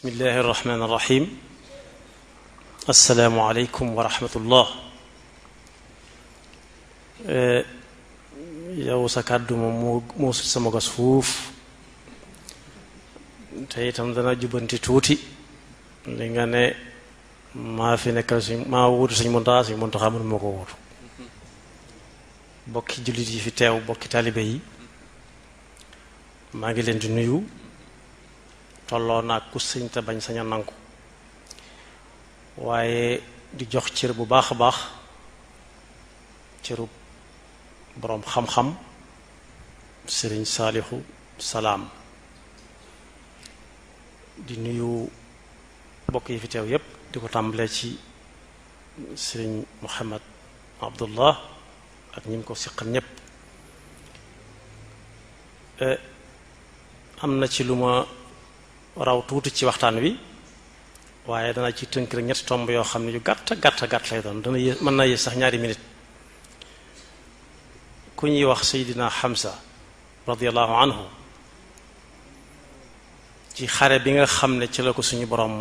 bismillahi irrahmani irrahim asalaamualeykum wa rahmatullah. yow sa kàddu moom moo sut sama gos fuuf te itam dana jubbanti tuuti li nga ne maa fi nekkal maa wuutu Sëñ Muntaxa mënu ma ko wuutu. bokki jullit yi fi teew bokki taalibe yi maa ngi leen di nuyu tolloo naag ku sëñ te bañ sañ a nangu waaye di jox cër bu baax a baax cëru boroom xam-xam sëriñ Saalixu Salaam di nuyu bokk yi fi teew yépp di ko tàmbalee ci sëriñ Muhammad Abdullah ak ñi mu ko siqal ñépp. am na ci lu ma raw tuuti ci waxtaan wi waaye dana ci tënk rek ñetti tomb yoo xam ne yu gàtt gàtt lay doon dana yées mën naa yées sax ñaari minute. ku ñuy wax Seydina Hamza radiyallahu anhu ci xare bi nga xam ne ci la ko suñu borom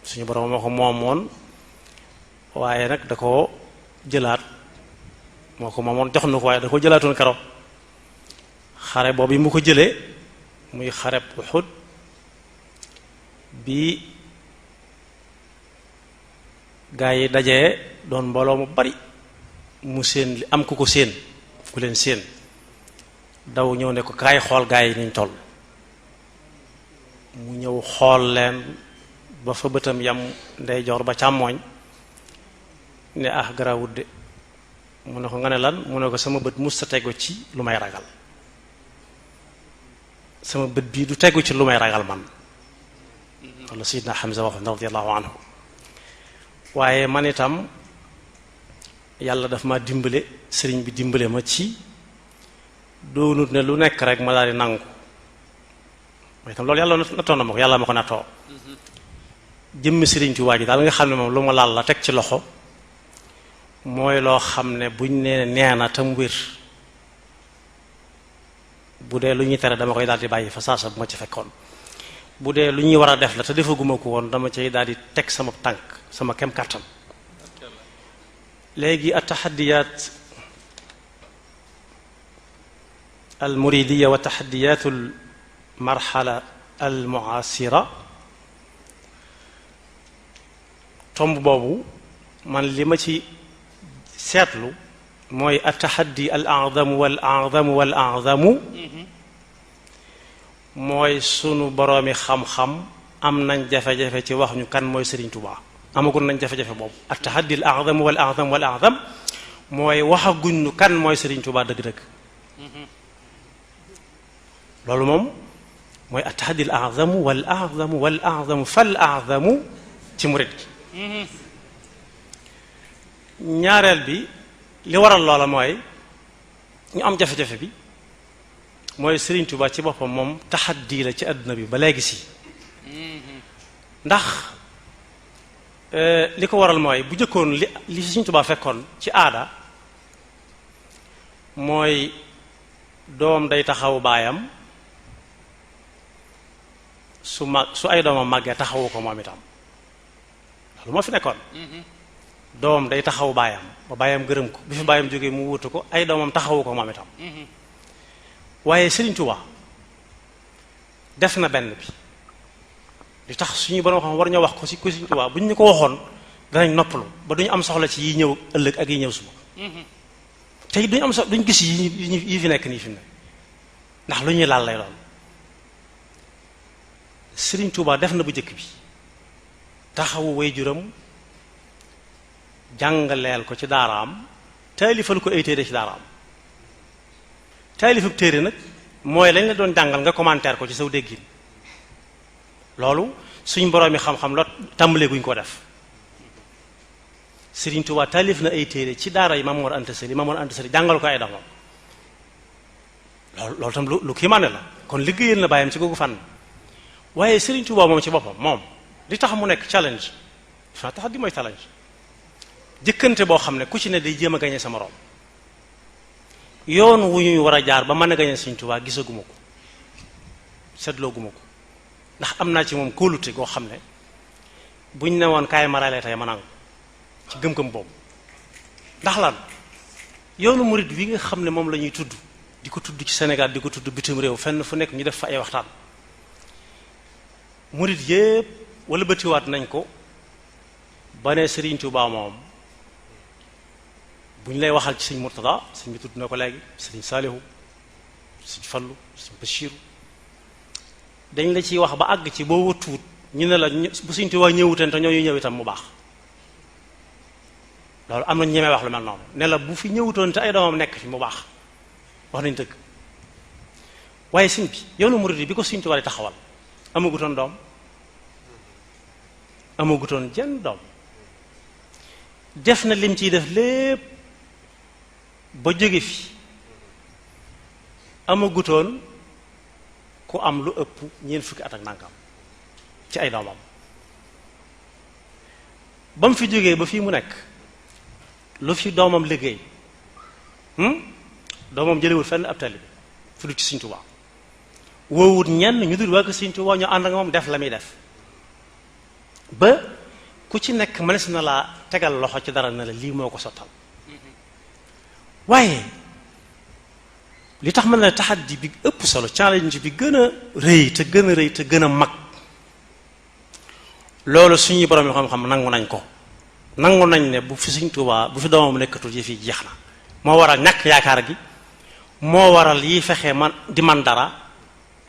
suñu borom moo ko moomoon waaye nag da ko jëlaat moo ko moomoon jox na ko waaye da ko jëlaatoon keroog xare boobu mu ko jëlee muy xareb Uhud bi gaa yi dajee doon mbooloo mu bari mu séen li am ku ko séen ku leen séen daw ñëw ne ko kaay xool gaa yi niñ toll mu ñëw xool leen ba fa bëtam yam ndeyjoor ba càmmooñ ne garawut de mu ne ko nga ne lan mu ne ko sama bët mus sa tegu ci lu may ragal sama bët bii du tegu ci lu may ragal man walla Seydina Hamza wax radiyallahu anhu. waaye man itam yàlla daf ma dimbale sëriñ bi dimbale ma ci doonut ne lu nekk rek ma daal di nangu mooy itam loolu yàlla nattoon na ma ko yàlla ma ko nattoo jëmmi sëriñ Tuubaa ji daal nga xam ne moom lu ma laal la teg ci loxo mooy loo xam ne buñ nee nee na tam wér bu dee lu ñuy tere dama koy daal di bàyyi fa saasa bu ma ci fekkoon bu dee lu ñuy war a def la te defaguma ko woon dama cay daal di teg sama tànk sama kem kàttan. léegi at-tahaddiyat al-muridiyya wa tahaddiyat al-marhala al-mu'asira tomb boobu man li ma ci seetlu mooy at-tahaddi al-a'zamu wal-a'zamu wal-a'zamu mooy sunu boroomi xam-xam am nañ jafe-jafe ci wax ñu kan mooy Serigne Touba amagul nañ jafe-jafe boobu at-tahaddi al-a'zamu wal-a'zamu wal-a'zam mooy waxaguñ ñu kan mooy Serigne Touba dëgg-dëgg loolu moom mooy at-tahaddi al-a'zamu wal-a'zamu wal-a'zamu fal-a'zamu ci murid gi ñaareel bi li waral loola mooy ñu am jafe-jafe bi mooy Serigne Touba ci boppam moom taxaddi la ci àdduna bi ba léegi si ndax li ko waral mooy bu jëkkoon li Serigne Touba fekkoon ci aada mooy doom day taxaw baayam su ay doomam màggee taxawu ko moom itam loolu moo fi nekkoon doom day taxaw baayam ba baayam gërëm ko bi fi baayam jógee mu wutu ko ay doomam taxawu ko moom itam waaye Serigne Touba def na benn bi li tax suñu borom xam war ñoo wax ko ci Serigne Touba bu ñu ko waxoon danañ noppalu ba duñu am soxla ci yi ñëw ëllëg ak yi ñëw suba te duñu am soxla duñu gis yi fi nekk nii fi mu ne ndax lu ñuy laal lay doon Serigne Touba def na bu jëkk bi taxawu waajuram jàngaleel ko ci daaraam taalifal ko ay téere ci daaraam taalifab téere nag mooy lañ la doon jàngal nga commentaire ko ci saw déggin loolu suñ boroomi xam-xam la tàmbalee guñ ko def Serigne Touba taalif na ay téere ci daara yi Maam Mor Anta Sali jàngal ko ay doomam loolu tam lu kii maane la kon liggéeyal na bàyyam ci googu fànn waaye Serigne Touba moom ci boppam moom li tax mu nekk challenge fa tax di mooy challenge jëkkante boo xam ne ku ci ne day jéem a gañe sa moroom yoon wu ñuy war a jaar ba mën a gañe Serigne Touba gisaguma ko seetlooguma ko ndax am naa ci moom kóolute goo xam ne buñ ne woon kaay marale tey ma nangu ci gëm-gëm boobu. ndax lan yoonu murid wi nga xam ne moom la ñuy tudd di ko tudd ci Sénégal di ko tudd bitim réew fenn fu nekk ñu def fa ay waxtaan murid yépp wala bëtiwaat nañ ko ba ne Serigne Touba moom bu ñu lay waxal ci sëñ Murtada sëñ bi tudd na ko léegi sëñ Saalihu sëñ Fallu sëñ Bachiru dañ la ciy wax ba àgg ci boo wëtuwut ñu ne la bu sëñ Touba ñëwuteen te ñooñu ñëw itam mu baax loolu am na ñemee wax lu mel noonu ne la bu fi ñëwutoon te ay doomam nekk fi mu baax wax nañ dëgg waaye sëñ bi yoonu murid bi ko sëñ Touba di taxawal amagutoon doom amagutoon jenn doom def na lim ciy def lépp ba jóge fi amagutoon ku am lu ëpp ñeent fukki at ak nangam ci ay doomam ba mu fi jógee ba fii mu nekk lu fi doomam liggéey doomam jëlewul fenn ab taalibe fu du ci Sëñ Tuubaa woowut ñenn ñu dul waa ko Sëñ Tuubaa ñu ànd ak moom def la muy def ba ku ci nekk mënees na laa tegal loxo ci dara na la lii moo ko sottal waaye li tax mën na taxaddi bi ëpp solo challenge bi gën a rëy te gën a rëy te gën a mag loolu suñuy borom yi xam-xam nangu nañ ko nangu nañ ne bu fi Sëñ Tuubaa bu fi doomam nekkatul yi fi jeex na moo waral ñàkk yaakaar gi moo waral yi fexe man di man dara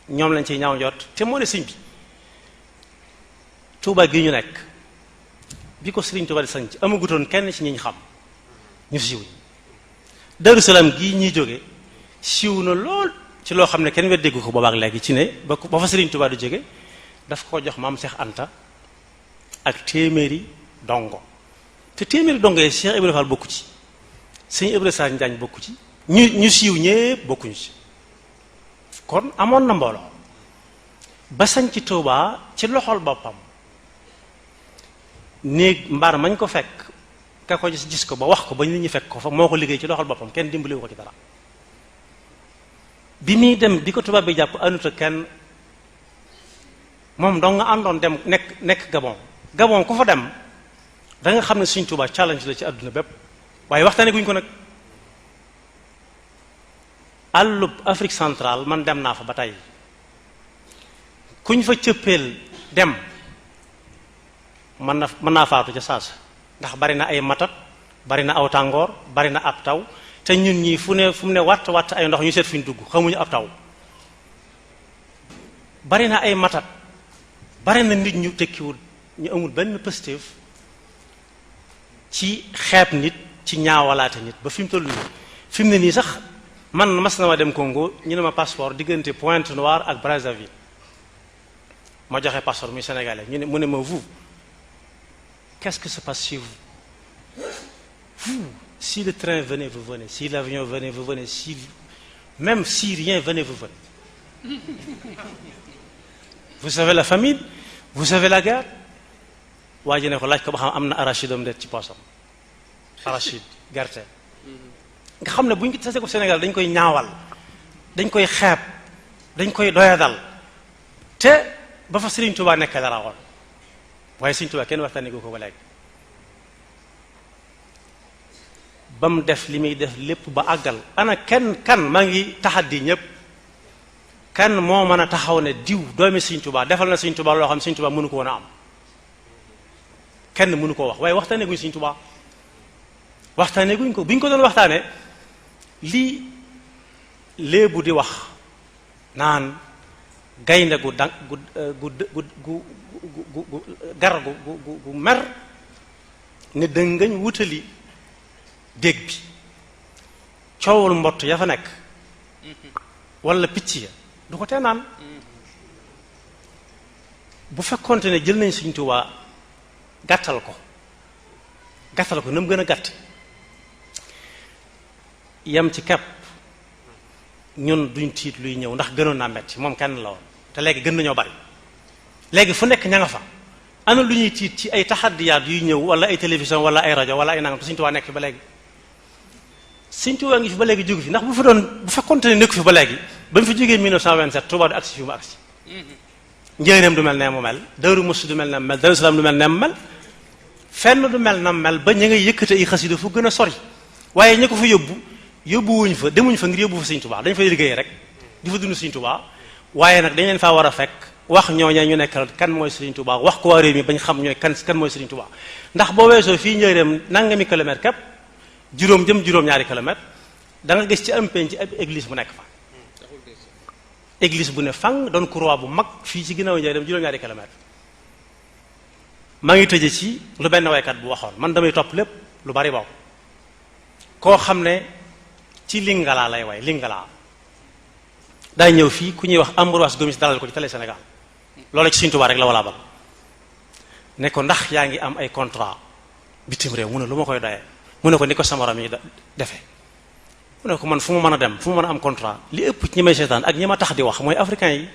ñoom lañ ciy ñaaw njot te moo ne sëñ bi Tuubaa gi ñu nekk bi ko Sëriñ Tuubaa di sanc amagutoon kenn ci ñi ñu xam ñu fi siiw Daaru Salaam gii ñuy jóge siiw na lool ci loo xam ne kenn weddegu ko boobaak léegi ci ne ba fa Sëriñ Tuubaa di jóge daf ko jox maam Cheikh Anta ak téeméeri dongo te téeméeri dongo yi Cheikh Ibrahima Fall bokku ci Sëñ Ibrahima Sarr Njaañ bokku ci ñu siiw ñépp bokkuñu ci kon amoon na mbooloo ba sañ ci Tuubaa ci loxol boppam néeg mbaar mañ ko fekk ka ko gis ko ba wax ko ba nit ñi fekk ko fa moo ko liggéey ci loxol boppam kenn dimbaliwu ko ci dara bi muy dem di ko tubaab bi jàpp anuta kenn moom dong nga àndoon dem nekk Gabon ku fa dem da nga xam ne Sëñ Tuubaa challenge la ci àdduna bépp waaye waxtaane guñ ko nag àllub Afrique centrale man dem naa fa ba tey kuñ fa cëppeel dem mën naa faatu ca saasa ndax bari na ay matat bari na aw tàngoor bari na ab taw te ñun ñii fu mu ne watt ay ndox ñu seet fu ñu dugg xamuñu ab taw bari na ay matat bari na nit ñu tekkiwul ñu amul benn positif ci xeeb nit ci ñaawalaate nit ba fi mu toll nii fi mu ne nii sax man mas na ma dem Congo ñu ne ma passeport diggante Pointe-Noire ak Brazzaville ma joxe passeport muy sénégalais mu ne ma vous qu'est-ce que se passe chez vous si le train venait vous venez si l'avion venait vous venez même si rien venait vous venez vous savez la famine vous savez la guerre waa ji ne ko laaj ko ba xam am na arachide am det ci poosam arachide gerte nga xam ne bu ñu tasee ko Sénégal dañ koy ñaawal dañ koy xeeb dañ koy doyadal te ba fa Sëriñ Tuubaa nekk dara woon waaye Sëriñ Tuubaa kenn waxtaanee ko ba léegi ba mu def li muy def lépp ba àggal ana kan maa ngi taxaddi ñépp kan moo mën a taxaw ne diw doomi Sëriñ Tuubaa defal na Sëriñ Tuubaa loo xam Sëriñ Tuubaa mënu ko woon a am kenn mënu koo wax waaye waxtaanee guñ Sëriñ Tuubaa waxtaanee guñ ko bu ñu ko doon waxtaanee lii léebu di wax naan gaynde gu gar gu mer ne dëngañ wutali dégg bi coowul mbott ya fa nekk wala picc ya du ko tee naan bu fekkonte ne jël nañ Sëriñ Tuubaa gàttal ko na mu gën a gàtt yem ci kepp ñun duñ tiit luy ñëw ndax gënoon naa metti moom kenn la woon te léegi gën nañoo bari léegi fu nekk ña nga fa ana lu ñuy tiit ci ay taxaddiyaat yuy ñëw wala ay télévision wala ay rajo wala ay nangam te Sëriñ Tuubaa nekk fi ba léegi Sëriñ Tuubaa ngi fi ba léegi jógu fi ndax bu fekkonte ne nekku fi ba léegi ba mu fi jógee 1927 Tuubaa du agsi fi mu agsi njëriñam du mel ne mu mel Daaru Muxti du mel ne mu mel Daaru Salaam du mel ne mu mel fenn du mel na mel ba ñu ngay yëkkate ay xasida fu gën a sori waaye ñi ko fa yóbbuwuñ fa demuñ fa ngir yóbbu fa Sëriñ Tuubaa dañ fay liggéey rek di fa dund Sëriñ Tuubaa waaye nag dañ leen faa war a fekk wax ñooñee ñu nekkal kan mooy Sëriñ Tuubaa wax ko waa réew mi bañ xam ñooy kan mooy Sëriñ Tuubaa ndax boo weesoo fii njëriñam nangami kilomètre képp juróom-ñaari kilomètre da nga gis ci am penc ci ab église bu nekk fa église bu ne fang doon croix bu mag fii ci ginnaaw njëriñam juróom-ñaari kilomètre maa ngi tëje ci lu benn waykat bu waxoon man damay topp lépp lu bari boobu koo xam ne ci Lingala lay way Lingala day ñëw fii ku ñuy wax Ambroise Gomis dalal ko ci télé Sénégal loolu ci Sëriñ Tuubaa rek la wala bal ne ko ndax yaa ngi am ay contrat bitim réew mu ne lu ma koy doyee mu ne ko ni ko samaram yi defee mu ne ko man fu mu mën a dem fu mu mën a am contrat li ëpp ci ñi may seetaan ak ñi ma tax di wax mooy africain yi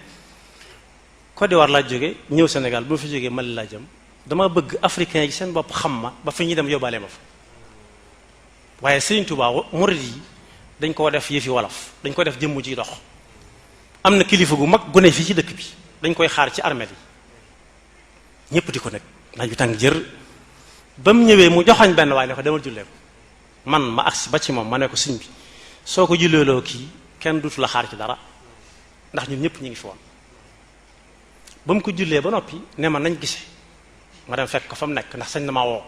Côte d'Ivoire laa jóge ñëw Sénégal bu ma fi jógee Mali laa jëm dama bëgg africain yi seen bopp xam ma ba fi ñuy dem yóbbaale ma fa waaye Sëriñ Tuubaa murid yi dañ koo def yëfi wolof dañ ko def jëmm ji dox am na kilifa gu mag gu ne fii ci dëkk bi dañ koy xaar ci armeel yi ñépp di ko nekk naaj bi tàng jër ba mu ñëwee mu joxoñ benn waaye ne ko demal jullee ko man ma agsi ba ci moom ma ne ko sëñ bi soo ko julleeloo kii kenn dutu la xaar ci dara ndax ñun ñëpp ñu ngi fi woon ba mu ko jullee ba noppi ne ma nañ gise ma dem fekk ko fa mu nekk ndax sañ na maa woo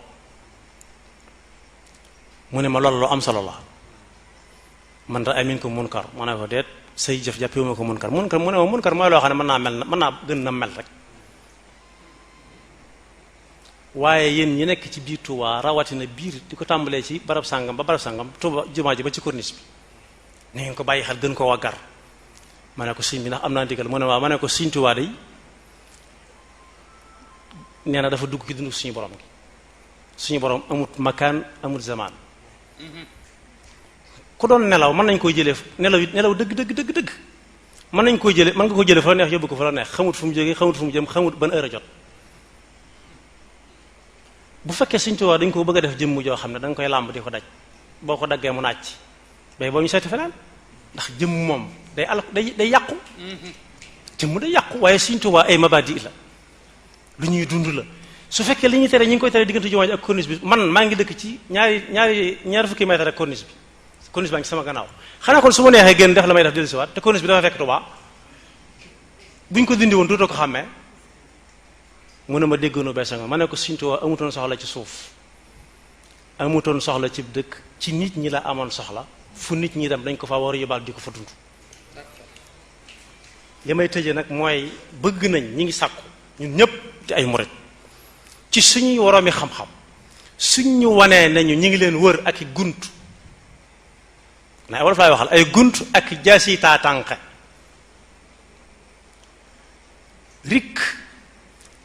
mu ne ma loolu lu am solo la man ra amin ko munkar ma ne ko déet say jëf jàppewuma ko munkar mu ne ma munkar mooy loo xam ne mën naa gën na mel rek waaye yéen ñi nekk ci biir Touba rawatina biir di ko tàmbalee ci barab sàngam ba barab sàngam Touba jumaa ji ba ci corniche bi ni ngeen ko bàyyi xel gën ko waggar ma ne ko sëñ bi ndax am naa ndigal mu ne waaw ma ne ko sëñ Touba day nee na dafa dugg ci dundu suñu borom gi suñu borom amut makaan amut zamaan ku doon nelaw mën nañ koy jëlee nelaw dëgg mën nañ koy jëlee mën nga ko jëlee fa la neex yóbbu ko fa la neex xamut fu mu jógee xamut fu mu jëm xamut ban heure a jot bu fekkee Sëriñ Tuubaa dañ ko bëgg a def jëmm joo xam ne da nga koy làmb di ko daj boo ko daggee mu naaj bay boo ñu seeti feneen ndax jëmm moom day yàqu jëmm day yàqu waaye Sëriñ Tuubaa ay mabadi la lu ñuy dund la su fekkee li ñuy tere ñu ngi koy tere diggante jumaa ji ak corniche bi man maa ngi dëkk ci ñaari fukki mètre ak corniche baa ngi sama gannaaw xanaa kon su ma neexee génn def la may def dellusiwaat te corniche bi dafa fekk Tuubaa buñ ko dindi woon dootoo ko xàmmee mu ne ma déggoonu bees nga ma ne ko Sëriñ Tuubaa amutoon soxla ci suuf amutoon soxla ci dëkk ci nit ñi la amoon soxla fu nit ñi dem dañ ko fa war a yóbbaal di ko fa dund li may tëjee nag mooy bëgg nañ ñi ngi sàkku ñun ñëpp di ay murit ci suñuy woroomi xam-xam suñ ñu wanee nañu ñi ngi leen wër ak i gunt na wolof laay waxal ay gunt ak jaasi taatànqe rik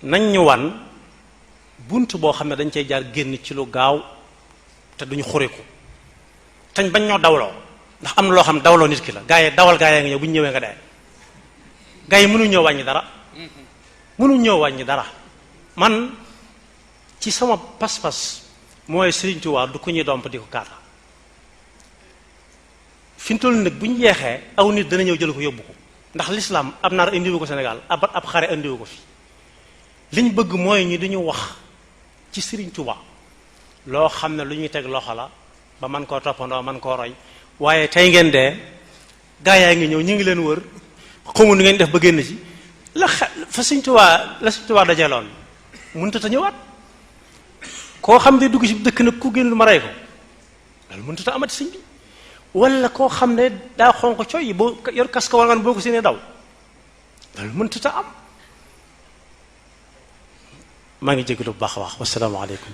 nañ ñu wan bunt boo xam ne dañ cey jaar génn ci lu gaaw te duñu xuriku tañ bañ ñoo dawloo ndax am na loo xam ne dawloo nit ki la gaa yi dawal gaa yi nga ñëw bu ñu ñëwee nga dee gaa yi mënuñ ñoo wàññi dara mënuñ ñoo wàññi dara man ci sama pas-pas mooy Sëriñ Tuubaa du ko ñuy domp di ko kaata fi mu toll nag bu ñu yeexee aw nit dana ñëw jël ko yóbbu ko ndax l'islam ab naar indiwu ko Sénégal ab xare indiwu ko fi liñ bëgg mooy ñi duñu wax ci Sëriñ Tuubaa loo xam ne lu ñuy teg loxo la ba man koo toppandoo man koo roy waaye tey ngeen dee gaa yaa ngi ñëw ñu ngi leen wër xamu nu ngeen def ba génn ci la fa Sëriñ Tuubaa dajeeloon mënut a ñëwaat koo xam ne dugg ci dëkk nag ku génn ma rey ko loolu mënut a amati sëñ bi wala koo xam ne daa xonq coy boo yor casque war nga boo ko séenee daw loolu mënut a am maa ngi jégalu bu baax a baax wasalaamaaleykum